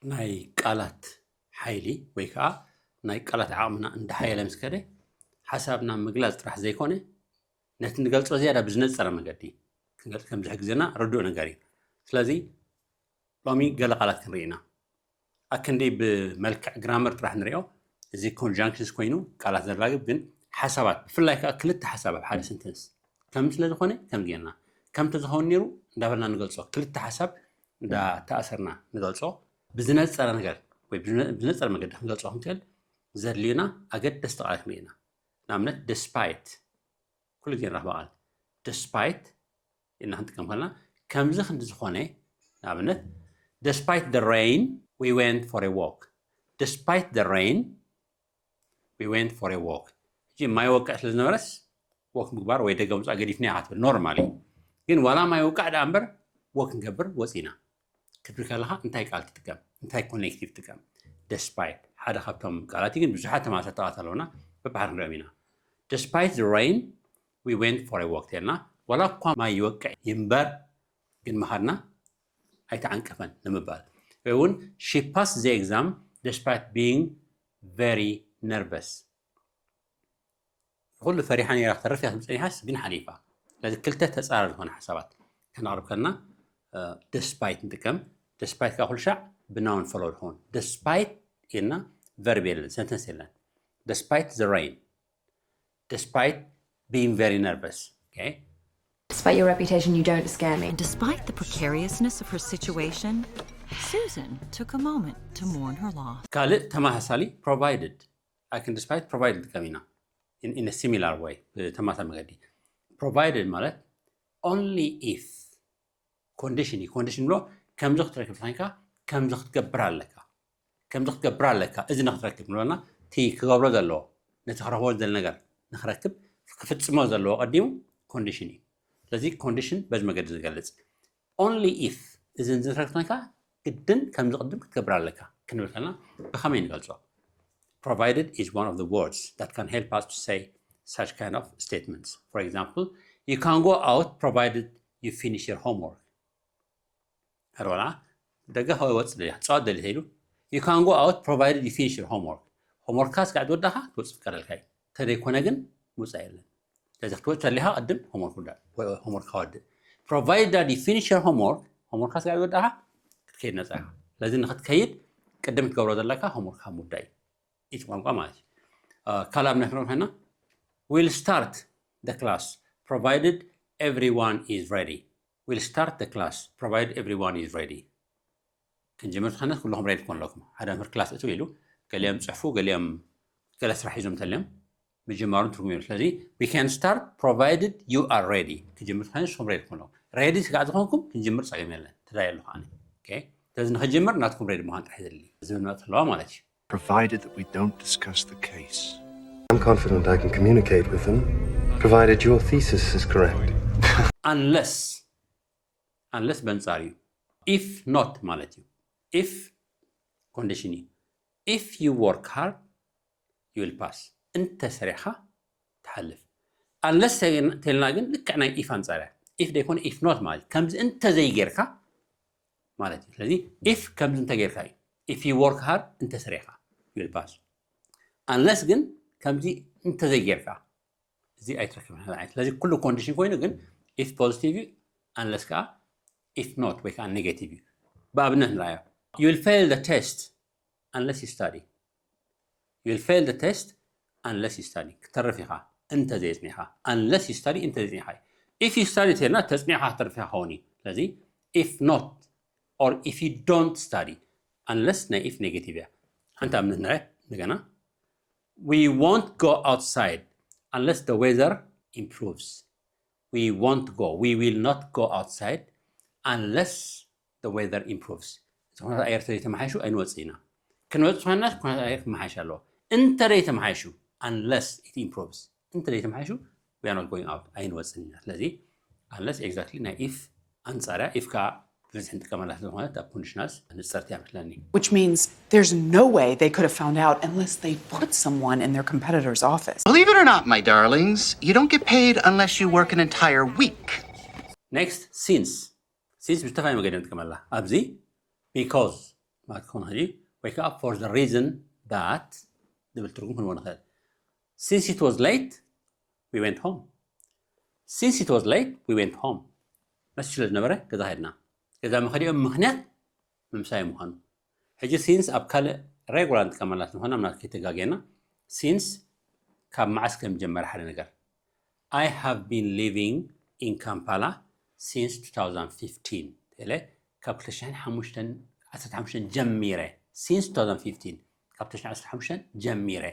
ናይ ቃላት ሓይሊ ወይ ከዓ ናይ ቃላት ዓቕምና እንዳሓየለ ምስ ከደ ሓሳብና ምግላፅ ጥራሕ ዘይኮነ ነቲ ንገልፆ ዝያዳ ብዝነፀረ መገዲ ክንገልፅ ከም ዝሕግዘና ርዱእ ነገር እዩ። ስለዚ ሎሚ ገለ ቃላት ክንርኢ ኢና። ኣክንዲ ብመልክዕ ግራመር ጥራሕ ንሪኦ፣ እዚ ኮንጃንክሽንስ ኮይኑ ቃላት ዘራግብ ግን ሓሳባት ብፍላይ ከዓ ክልተ ሓሳብ ኣብ ሓደ ሰንተንስ ከም ስለ ዝኾነ ከም ጌርና ከምቲ ዝኸውን ነይሩ እንዳበልና ንገልፆ፣ ክልተ ሓሳብ እንዳተኣሰርና ንገልፆ፣ ብዝነፀረ ነገር ወይ ብዝነ- ብዝነፀረ መገዲ ክንገልፆ ክንክእል ዘድልዩና ኣገደስቲ ቃላት ንርኢ ኢና። ንኣብነት ደስፓይት ኩሉ ግዜ ንረኽባ ቃል ደስፓይት ኢልና ክንጥቀም ከለና ከምዚ ክንዲ ዝኾነ ንኣብነት despite the rain we went for a walk. Despite the rain we went for a walk. ሕጂ ማይ ወቅዕ ስለ ዝነበረስ ወክ ምግባር ወይ ደገ ምፃእ ገዲፍና ኢና ክትብል ኖርማል እዩ። ግን ዋላ ማይ ወቃዕ ደኣ እምበር ወክ ክንገብር ወፂና ክትብል ከለኻ እንታይ ቃል ትጥቀም? እንታይ ኮኔክቲቭ ትጥቀም? ደስፓይት ሓደ ካብቶም ቃላት እዩ፣ ግን ብዙሓት ተማሳሰልቲ ቃላት ኣለውና በብሓደ ክንሪኦም ኢና። Despite the rain we went for a walk ተልና ዋላ እኳ ማይ ይወቅዕ ይንበር ግን ምኻድና ኣይተዓንቀፈን ንምባል ወይ እውን she passed the exam despite being very nervous። ኩሉ ፈሪሓ ነይራ ክተርፍ እያ ትብል ፀኒሓስ ግን ሓሊፋ። ስለዚ ክልተ ተፃራሪ ዝኾነ ሓሳባት ከነቕርብ ከለና ደስፓይት ንጥቀም። ደስፓይት ከዓ ኩሉ ሻዕ ብናውን ፎሎድ ሆን ደስፓይት ኢልና ቨርብ የለን ሰንተንስ የለን። Despite the rain, despite being very nervous. Okay? Despite your reputation, you don't scare me. And despite the precariousness of her situation, Susan took a moment to mourn her loss. ካልእ ተመሳሳሊ provided I can despite provide ንጥቀም ኢና in a similar way ብተመሳሳሊ መገዲ። Provided ማለት only if ኮንዲሽን እዩ። ኮንዲሽን ብሎ ከምዚ ክትረክብ ተኮንካ ከምዚ ክትገብር ኣለካ ከምዚ ክትገብር ኣለካ እዚ ንክትረክብ ንብለና እቲ ክገብሮ ዘለዎ ነቲ ክረክቦ ዝደሊ ነገር ንክረክብ ክፍፅሞ ዘለዎ ቀዲሙ ኮንዲሽን እዩ። ስለዚ ኮንዲሽን በዚ መገዲ ዝገልፅ only if እዚ ንዝረክብ ተኮንካ ግድን ከምዚ ቅድም ክትገብር ኣለካ ክንብል ከለና ብከመይ ንገልፆ? Provided is one of the words that can help us to say such kind of statements. For example, you can go out provided you finish your homework. ኣርባዕተ ደገ ከወፅእ ደልያ ክትፃወት ደሊ ተይሉ you can go out provided you finish your homework. ሆምወርክካ ስጋዕ ዝወዳኻ ክትወፅእ ፍቀደልካ እዩ። ተደይኮነ ግን ምውፃእ የለን። ስለዚ ክትወፅእ ተሊኻ ቅድም ሆምወርክ ውዳእ ሆምወርክካ ወድእ። Provided that you finish your homework ሆምወርክካ ስጋዕ ዝወዳኻ ክትከይድ ነፃ ኢኻ። ስለዚ ንክትከይድ ቅድም ክትገብሮ ዘለካ ሆምወርክካ ምውዳእ እዩ። ኢት ቋንቋ ማለት እዩ። ካልእ ኣብነት ክንረኽብ ኮይና we'll start the class provided everyone is ready. We'll start the class provided everyone is ready. ክንጅምር ተኾይነስ ኩልኹም ሬዲ ትኮኑ ኣለኩም። ሓደ መምህር ክላስ እትው ኢሉ ገሊኦም ፅሕፉ ገሊኦም ገለ ስራሕ ሒዞም ተልዮም ምጅማሩን ትርጉም የብሉ። ስለዚ we can start provided you are ready። ክጅምር ተኾይነስ ንስኹም ሬዲ ትኮኑ ኣለኩም። ሬዲ ስጋዕ ዝኾንኩም ክንጅምር ፀገም የለን። ተዳይ ኣለኹ ኣነ። ኦኬ ስለዚ ንክጅምር ናትኩም ሬዲ ምዃን ጥራሕ ዘድሊ ዝብል መጥ ኣለዋ ማለት እዩ። Provided that we don't discuss the case. I'm confident I can communicate with them, provided your thesis is correct. Unless unless በንጻር እዩ። If not ማለት እዩ። If ኮንዲሽን እዩ። If you work hard you will pass። እንተ ሰሪሕኻ ትሓልፍ። Unless ተልና ግን ልክዕ ናይ if ኣንጻር እያ። If ደይኮነ if not ማለት እዩ። ከምዚ እንተ ዘይጌርካ ማለት እዩ። ስለዚ if ከምዚ እንተ ጌርካ እዩ። If you work hard እንተ ሰሪሕኻ you will pass። Unless ግን ከምዚ እንተ ዘይጌርካ እዚ ኣይትረክብን ሓደ ዓይነት። ስለዚ ኩሉ ኮንዲሽን ኮይኑ ግን if positive እዩ unless ከዓ if not ወይ ከዓ negative እዩ። ብኣብነት ንርኣዮ you will fail the test unless you study. You will fail the test unless you study. ክተርፍ ኢኻ እንተ ዘየፅኒዕኻ። Unless you study እንተ ዘፅኒዕኻ እዩ። If you study ተልና ተፅኒዕኻ ክተርፍ ኢኻ ክኸውን እዩ። ስለዚ if not or if you don't study unless ናይ if negative እያ። ሓንቲ ኣብነት ንርኣ እንደገና we won't go outside unless the weather improves. We won't go we will not go outside unless the weather improves. እዚ ኩነታት ኣየር ተዘይተመሓይሹ ኣይንወፅእ ኢና። ክንወፅእ ኮይና ኩነታት ኣየር ክመሓይሽ ኣለዎ። እንተ ዘይተመሓይሹ unless it improves እንተ ዘይተመሓይሹ we are not going out ኣይንወፅን ኢና። ስለዚ unless exactly ናይ if ኣንፃርያ if ከዓ ብብዝሒ ንጥቀመላ ስለዝኾነት ኣብ ኮንዲሽናልስ ንፅርቲ እያ መስለኒ። Which means there's no way they could have found out unless they put someone in their competitor's office. Believe it or not, my darlings, you don't get paid unless you work an entire week. Next since since ብዝተፈላለየ መገዲ ንጥቀመላ ኣብዚ because ማለት ክኾን ይኽእል እዩ። ወይ ከዓ for the reason that ዝብል ትርጉም ክንቦ ንኽእል። Since it was late, we went home. Since it was late, we went home. መሲሉ ዝነበረ ገዛ ሄድና። ገዛ መኸዲኦም ምኽንያት ምምሳይ ምዃኑ። ሕጂ ሲንስ ኣብ ካልእ ሬጉላር ንጥቀመላ ስለዝኾነ ምናልባት ከይተጋገና፣ ሲንስ ካብ መዓስ ከም ጀመረ ሓደ ነገር። I have been living in Kampala since two thousand fifteen. ተለ ካብ ክልተ ሽሕን ሓሙሽተን ዓሰርተ ሓሙሽተን ጀሚረ፣ ሲንስ two thousand fifteen፣ ካብ ክልተ ሽሕን ዓሰርተ ሓሙሽተን ጀሚረ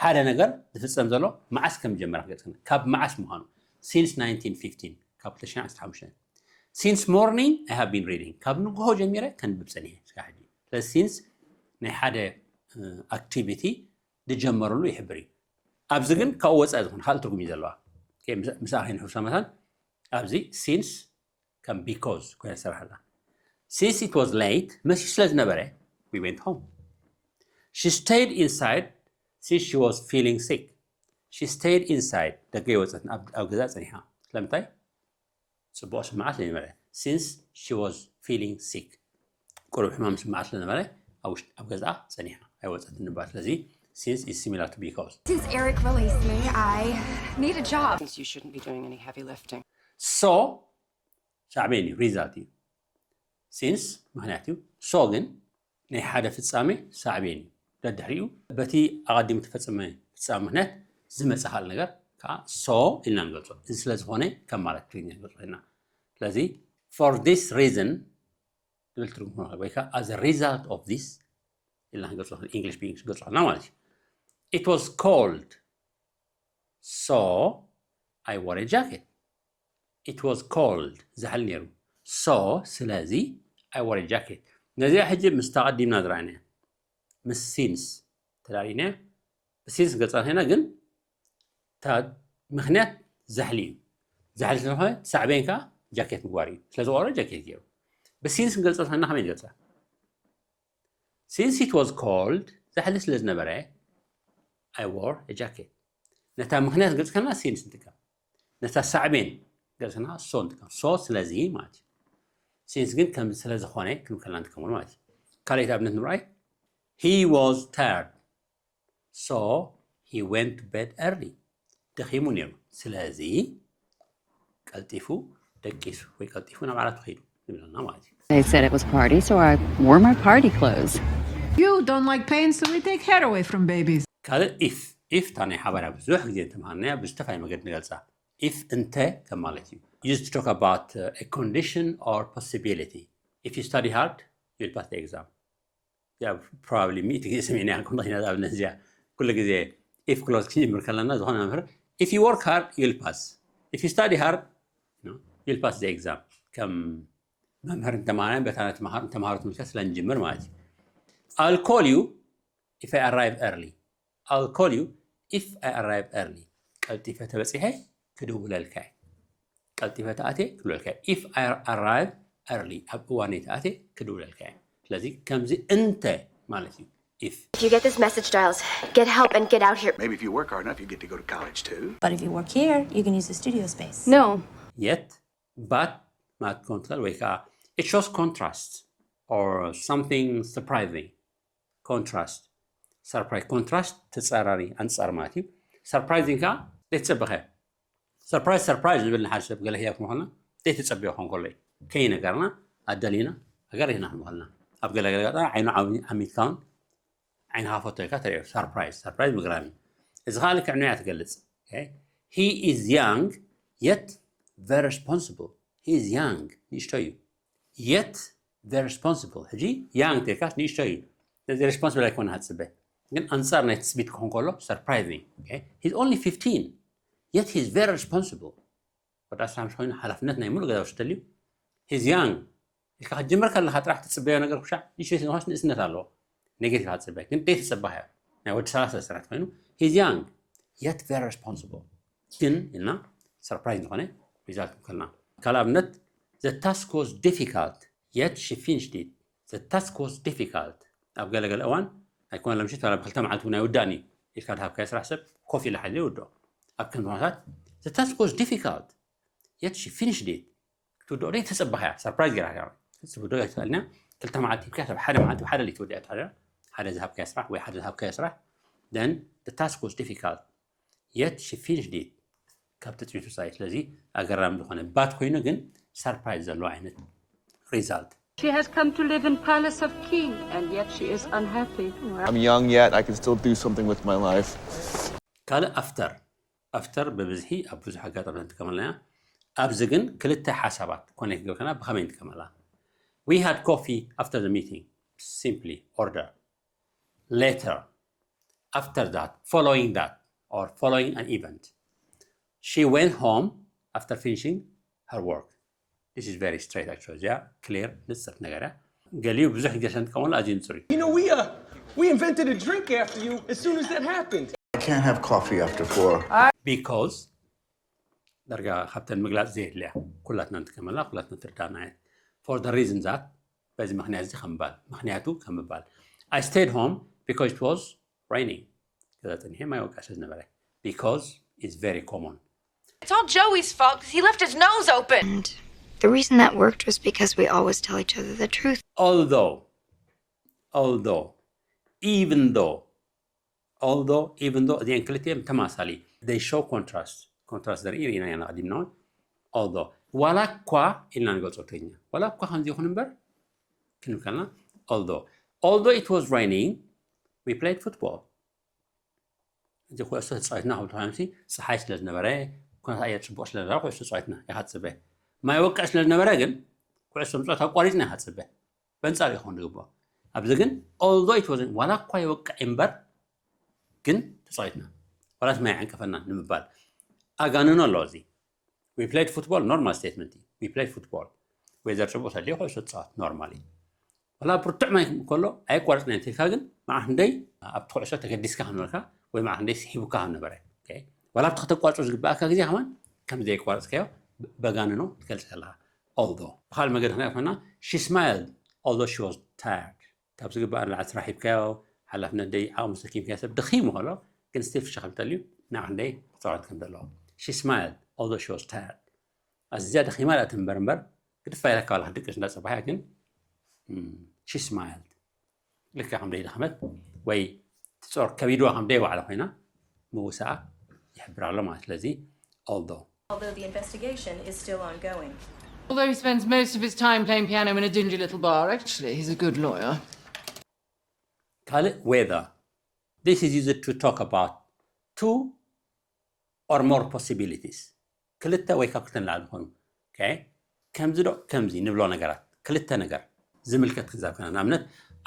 ሓደ ነገር ዝፍጸም ዘሎ መዓስ ከም ጀመረ ክገልጽ ከሎ፣ ካብ መዓስ ምዃኑ፣ ሲንስ ናይንቲን ፊፍቲን፣ ካብ ክልተ ሽሕን ዓሰርተ ሓሙሽተን። Since morning I have been reading፣ ካብ ንግሆ ጀሚረ ከንብብ ጸኒሐ እስካብ ሕጂ። ስለዚ ሲንስ ናይ ሓደ ኣክቲቪቲ ዝጀመረሉ ይሕብር እዩ። ኣብዚ ግን ካብኡ ወፃኢ ዝኾነ ካልእ ትርጉም እዩ ዘለዋ። ኦኬ፣ ምስ- ምስኣ ከይንሕብሳ መታን ኣብዚ ሲንስ ከም ቢኮዝ ኮይና ዝሰራሕላ። Since it was late፣ መሲዩ ስለ ዝነበረ፣ we went home. She stayed inside since she was feeling sick. She stayed inside፣ ደገ ይወፀት፣ ኣብ ኣብ ገዛ ፀኒሓ። ስለምንታይ? ፅቡቕ ስምዓ ስለ ዝነበረ። Since she was feeling sick፣ ቁሩብ ሕማም ስምዓ ስለ ዝነበረ ኣብ ውሽጢ ኣብ ገዛ ፀኒሓ ኣይወፀትን ንባል። ስለዚ ሲንስ is similar to because። This is Eric. Release me. I need a job. Since you shouldn't be doing any heavy lifting. So ሳዕቤን እዩ፣ ሪዛልት እዩ። ሲንስ ምኽንያት እዩ። ሶ ግን ናይ ሓደ ፍጻሜ ሳዕቤን እዩ። ደድሕሪኡ በቲ ኣቐዲሙ ተፈጸመ ፍጻሜ ምኽንያት ዝመጸ ካልእ ነገር ከዓ ሶ ኢልና ንገልጾ። እዚ ስለ ዝኾነ ከም ማለት ትግርኛ ንገልጾ ኮይና። ስለዚ for this reason ዝብል ትርጉም ክኾን ይኽእል፣ ወይ ከዓ as a result of this ኢልና ክንገልጾ ንኽእል፣ English ብእንግሊሽ ክንገልጾ ከለና ማለት እዩ። It was cold, so I wore a jacket. It was cold፣ ዛሕሊ ነይሩ። So ስለዚ I wore a jacket። ነዚኣ ሕጂ ምስ ተቐዲምና ዝረኣናያ ምስ ሲንስ ተዳሪእናያ። ብሲንስ ገጻ ኮይና ግን እታ ምኽንያት ዛሕሊ እዩ። ዛሕሊ ስለዝኾነ ሳዕቤን ከዓ ጃኬት ምግባር እዩ። ስለዝቆረ ጃኬት ገይሩ። ብሲንስ ክንገልጻ ከለና ከመይ ንገልጻ? Since it was cold፣ ዛሕሊ ስለ ዝነበረ I wore a jacket። ነታ ምኽንያት ክንገልጽ ከለና ሲንስ ንጥቀም። ነታ ሳዕቤን ክንገልጽ ከለና ሶ ንጥቀም። ሶ ስለዚ ማለት እዩ። ሲንስ ግን ከም ስለ ዝኾነ ክንብል ከለና ንጥቀመሉ ማለት እዩ። ካልኣይቲ ኣብነት ንምርኣይ። He was tired, so he went to bed early። ደኺሙ ነይሩ፣ ስለዚ ቀልጢፉ ደቂሱ ወይ ቀልጢፉ ናብ ዓራት ከይዱ ንብለና ማለት እዩ። They said it was party, so I wore my party clothes. You don't like pain, so we take hair away from babies. ካልእ ኢፍ ኢፍ እታ ናይ ሓበርያ ብዙሕ ግዜ ተምሃርናያ ብዝተፈላለየ መገዲ ንገልጻ። ኢፍ እንተ ከም ማለት እዩ። Used to talk about uh, a condition or possibility. If you study hard, you'll pass the exam. Yeah, probably ሚእቲ ግዜ ሰሚዕና ኢኹም ኢና ኣብነት እዚኣ ኩሉ ግዜ ኢፍ ክሎዝ ክንጅምር ከለና ዝኾነ መምህር if you work hard you'll pass, if you study hard you'll pass the exam። ከም መምህር እንተማሃራን በታ ተምሃሮ ትምልከት ስለ ንጅምር ማለት እዩ። I'll call you if I arrive early. I'll call you if I arrive early. ቀልጢፈ ተበፂሐ ክድውለልካ እየ። ቀልጢፈ ተኣትየ ክድውለልካ እየ። If I arrive early፣ ኣብ እዋነይ ተኣትየ ክድውለልካ እየ። ስለዚ ከምዚ እንተ ማለት እዩ። If If you get this message, Giles, get help and get out here. Maybe if you work hard enough, you get to go to college too. But if you work here, you can use the studio space. No. Yet, but ማለት ክኸውን ትኽእል ወይ ከዓ it shows contrast or something surprising። Contrast፣ surprise፣ contrast ተፃራሪ ኣንፃር ማለት እዩ። Surprising ከዓ ዘይተፀበኸ። Surprise surprise ንብል ንሓደ ሰብ ገለ ህያብ ክንኮና ዘይተፀበዮ ክኾን ከሎ እዩ። ከይነገርና ኣደሊና ኣገሪህና ክንኮና ኣብ ገለ ገለ ገጣ ዓይኑ ዓሚትካውን ዓይንኻ ፈቶ ኢልካ ተሪኦ። Surprise፣ surprise ምግራም እዩ። እዚ ከዓ ልክዕ ንያ ትገልፅ። He is young yet very responsible። He is young፣ ንእሽቶ እዩ። Yet very responsible። ሕጂ ያንግ ተልካስ ንእሽቶ እዩ። ስለዚ ሬስፖንስብል ኣይኮነ ሃፅበ ግን ኣንፃር ናይ ትፅቢት ክኾን ከሎ surprising። He's only fifteen yet he's very responsible። ወዲ ዓሰርተ ሓሙሽተ ኮይኑ ሓላፍነት ናይ ሙሉእ ገዛ ወስደልዩ። He's young ኢልካ ክትጅምር ከለካ ጥራሕ ትፅበዮ ነገር ኩሻዕ ንእሽቶ ንኳስ ንእስነት ኣለዎ። ኔጌቲቭ ክትፅበ ግን ደይ ትፅባያ ናይ ወዲ ሰላሳ ስራሕ ኮይኑ he's young yet very responsible ግን ኢልና surprise ዝኾነ ሪዛልት ከልና ካልእ ኣብነት the task was difficult yet she finished it። The task was difficult። ኣብ ገለገለ እዋን ኣይኮነ ለምሽት ዋላ ብክልተ መዓልቲ እውን ኣይውዳእን እዩ ኢልካ ድሃብካዮ ስራሕ ሰብ ኮፍ ኢለ ሓይለ ይውድኦ። ኣብ ከም ኩነታት the task was difficult yet she finished it። ክትውድኦ ደይ ተፀባኸያ surprise ገይራ ክትውድኦ ኣይትኽእልንያ። ክልተ መዓልቲ ሂብካ ሰብ ሓደ መዓልቲ ሓደ ለይቲ ወዲኣ ትሓድር ሓደ ዝሃብካዮ ስራሕ ወይ ሓደ ዝሃብካዮ ስራሕ then the task was difficult yet she finished it ካብ ትፅቢት ውፃኢ ስለዚ ኣገራሚ ዝኾነ but ኮይኑ ግን surprise ዘለዎ ዓይነት result She has come to live in Palace of King, and yet she is unhappy. I'm young yet. I can still do something with my life. ካልእ after after ብብዝሒ ኣብ ብዙሕ ኣጋጣሚ ንጥቀመላ ኢና ኣብዚ ግን ክልተ ሓሳባት connect ገብርና ብኸመይ ንጥቀመላ we had coffee after the meeting simply order later after that following that or following an event she went home after finishing her work this is very straight actually እዚኣ clear ንፅርት ነገር እያ ገሊኡ ብዙሕ ግዜ ንጥቀመሉ ኣዝዩ ንፅር እዩ You know, we uh, we invented a drink after you. As soon as that happened, I can't have coffee after four. because ዳርጋ ካብተን ምግላፅ ዘየድልያ ኩላትና ንጥቀመላ ኩላትና ትርዳና እያ for the reason that በዚ ምክንያት እዚ ከምባል ምክንያቱ ከምባል I stayed home because it was raining ገዛ ፀኒሐ ማይ ወቃ ስለ ዝነበረ because it's very common It's all Joey's fault because he left his nose open. And the reason that worked was because we always tell each other the truth. although although even though although even though እዚአን ክልቲአን ተማሳሊ they show contrast contrast ዘርኢ ርኢና ኢና ቀዲምና እውን although ዋላ እኳ ኢልና ንገልፆ ትግርኛ ዋላ እኳ ከምዚ ይኹን እምበር ክንብል ከለና although although it was raining we played football እዚ ኩዕሶ ተፃዊትና ክብል ተኮይኖምሲ ፀሓይ ስለ ዝነበረ ኩነታት ኣየር ፅቡቅ ስለ ዝነበረ ኩዕሶ ተፃዊትና ኢካ ትፅበ ማይ ወቅዕ ስለ ዝነበረ ግን ኩዕሶ ምፅዋት ኣቋሪፅና ኢካ ትፅበ በንፃር ይኸውን ዝግብኦ ኣብዚ ግን although it was ዋላ እኳ ይወቅዕ እምበር ግን ተፃዊትና ዋላት ማይ ዓንቀፈና ንምባል ኣጋንኖ ኣሎ እዚ we played football normal statement we played football weather ፅቡቅ ተልዮ ኩዕሶ ትፃወት normally ዋላ ብርቱዕ ማይ ከሎ ኣየቋርፅና እንተልካ ግን መዓ ክንደይ ኣብቲ ኩዕሶ ተገዲስካ ከም ነበርካ ወይ መዓ ክንደይ ስሒቡካ ከም ነበረ ዋላ ኣብቲ ከተቋርፆ ዝግባእካ ግዜ ከማን ከም ዘየቋርፅካዮ በጋንኖ ትገልፅ ከለካ although ብካልእ መገዲ ክንሪኣ ኮይና she smiled although she was tired ካብ ዝግባእ ንላዕሊ ስራሕ ሂብካዮ ሓላፍነት ደይ ዓቕሚ ሰኪምካዮ ሰብ ደኺሙ ከሎ ግን still ፍሽኽ ክብል ተልዩ ንዓ ክንደይ ክፃወት ከም ዘለዎ she smiled although she was tired ኣዝያ ደኺማ ዳ ትንበር እምበር ግድፍ ኢላ ካብ ክትድቅስ እንዳፀባሕያ ግን she smiled ልክዕ ከም ደይደኸመት ወይ ትፆር ከቢድዋ ከም ደይባዕለ ኮይና ምውሳኣ ይሕብር ኣሎ ማለት ስለዚ although Although the investigation is still ongoing. Although he spends most of his time playing piano in a dingy little bar, actually, he's a good lawyer. ካልእ whether this is used to talk about two or more possibilities ክልተ ወይ ካብ ክልተ ንላዕሊ ዝኾኑ okay? ከምዚ ዶ ከምዚ ንብሎ ነገራት ክልተ ነገር ዝምልከት ክዛብ ከና ንኣብነት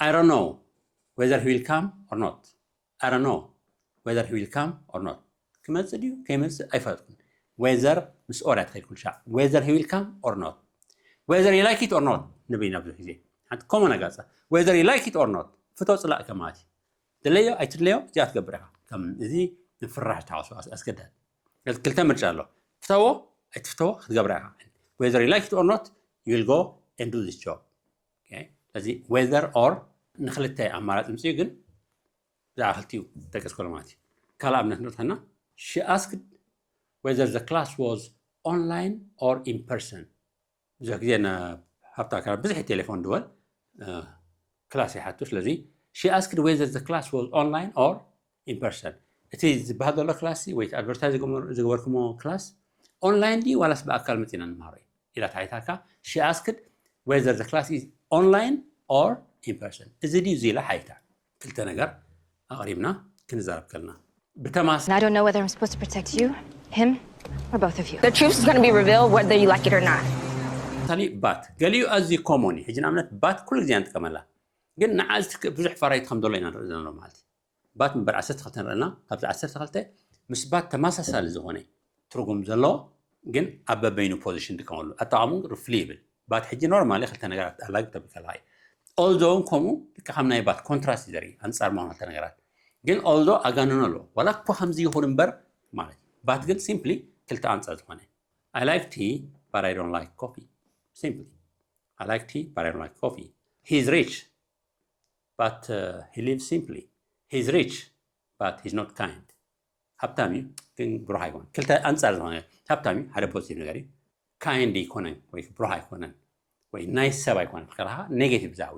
I don't know whether he will come or not I don't know whether he will come or not ክመፅእ ድዩ ከይመፅእ ኣይፈለጥኩን weather ምስ or እያ ትኸይድ ኩሉ ሻዕ whether he will come or not whether you like it or not ንብል ኢና ብዙሕ ግዜ ሓንቲ common ኣጋፃ whether you like it or not ፍቶ ፅላእ ከማለት እዩ ድለዮ ኣይትድለዮ እዚኣ ትገብር ኢኻ ከም እዚ ምፍራሕ ተሓስቦ ኣስገዳድ ክልተ ምርጫ ኣሎ ፍተዎ ኣይትፍተዎ ክትገብራ ኢኻ whether you like it or not you will go and do this job okay ስለዚ whether or ንክልተ ኣማራፂ ምፅኡ ግን ብዛዕባ ክልቲኡ ጠቀስ ከሎ ማለት እዩ ካልእ ኣብነት ንርተና she asked whether the class was online or in person ብዙሕ ግዜ ናብ ሃብታ ካብ ብዙሕ ቴሌፎን ድወል ክላስ ይሓቱ ስለዚ she asked whether the class was online or in person እቲ ዝበሃል ዘሎ ክላስ ወይ ኣድቨርታይዝ ዝገበርኩሞ ክላስ online ድዩ ዋላስ ብኣካል መፂና ንመሃሮ እዩ ኢላ ተሓይታካ she asked whether the class is online or in person እዚ ድዩ እዚ ኢላ ሓይታ ክልተ ነገር ኣቕሪብና ክንዛረብ ከልና ብተማስ I don't know whether I'm supposed to protect you, him, or both of you. The truth is going to be revealed whether you like it or not. ሳሊ but ገሊኡ ኣዝዩ common እዩ ሕጂ ንኣብነት but ኩሉ ግዜ ንጥቀመላ ግን ንዓ ብዙሕ variety ከም ዘሎ ኢና ንርኢ ዘለና ማለት እዩ but ምበር ዓሰርተ ክልተ ንርእና ካብዚ ዓሰርተ ክልተ ምስ but ተመሳሳሊ ዝኾነ ትርጉም ዘለዎ ግን ኣብ በበይኑ position ንጥቀመሉ ኣጠቓቕሙ ፍልይ ይብል but ሕጂ normally ክልተ ነገራት ኣላጊ ተብል ከለካ እዩ although ከምኡ ልክዕ ከም ናይ but contrast እዩ ዘርኢ ኣንፃር ምዃኑ ክልተ ነገራት ግን although ኣጋንኖ ኣለዎ ዋላ እኳ ከምዚ ይኹን እምበር ማለት እዩ but ግን simply ክልተ ኣንፃር ዝኾነ I like tea but I don't like coffee simply I like tea but I don't like coffee he's rich but uh, he lives simply he's rich but he's not kind ሃብታም እዩ ግን ብሩህ ኣይኮነን ክልተ ኣንፃር ዝኾነ ሃብታም እዩ ሓደ positive ነገር እዩ kind ኣይኮነን ወይ ብሩህ ኣይኮነን ወይ ናይ ሰብ ኣይኮነን ክልካ negative ዛዊ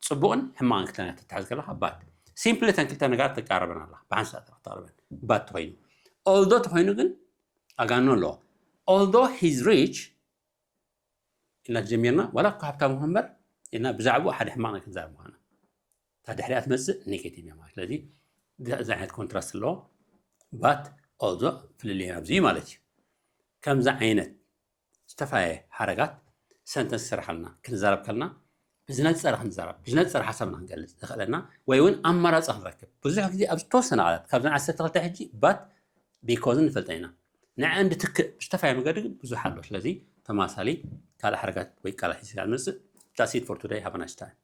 ጽቡቕን ሕማቕን ክልተ ነገር ተታሕዝ ከለካ but simply ተን ክልተ ነገራት ተቃረበን ኣላ ብሓንሳእ ተቃረበን but ተኮይኑ although ተኮይኑ ግን ኣጋኖ ኣለዎ although he's rich ኢልና ጀሚርና ዋላ እኮ ሃብታም ይኹን እምበር ኢልና ብዛዕባኡ ሓደ ሕማቕ ነገር ክንዛረብ ምዃና እታ ድሕሪኣ ትመፅእ negative እያ ማለት ስለዚ እዚ ዓይነት contrast ኣለዎ but although ፍልልየና ኣብዚ ማለት እዩ ከምዚ ዓይነት ዝተፈላለየ ሓረጋት sentence ክስርሓልና ክንዛረብ ከለና ብዝነፀረ ክንዛረብ ብዝነፀረ ሓሳብና ክንገልፅ ዘኽእለና ወይ እውን ኣማራፂ ክንረክብ ብዙሕ ግዜ ኣብ ዝተወሰነ ቃላት ካብዘን ዓሰርተ ክልተ ሕጂ but because ንፈልጠ ኢና ንዐ እንድትክእ ብዝተፈላለየ መገዲ ግን ብዙሕ ኣሎ ስለዚ ተማሳሊ ካልእ ሓረጋት ወይ ቃላት ሒዝና ንመፅእ that's it for today have a nice time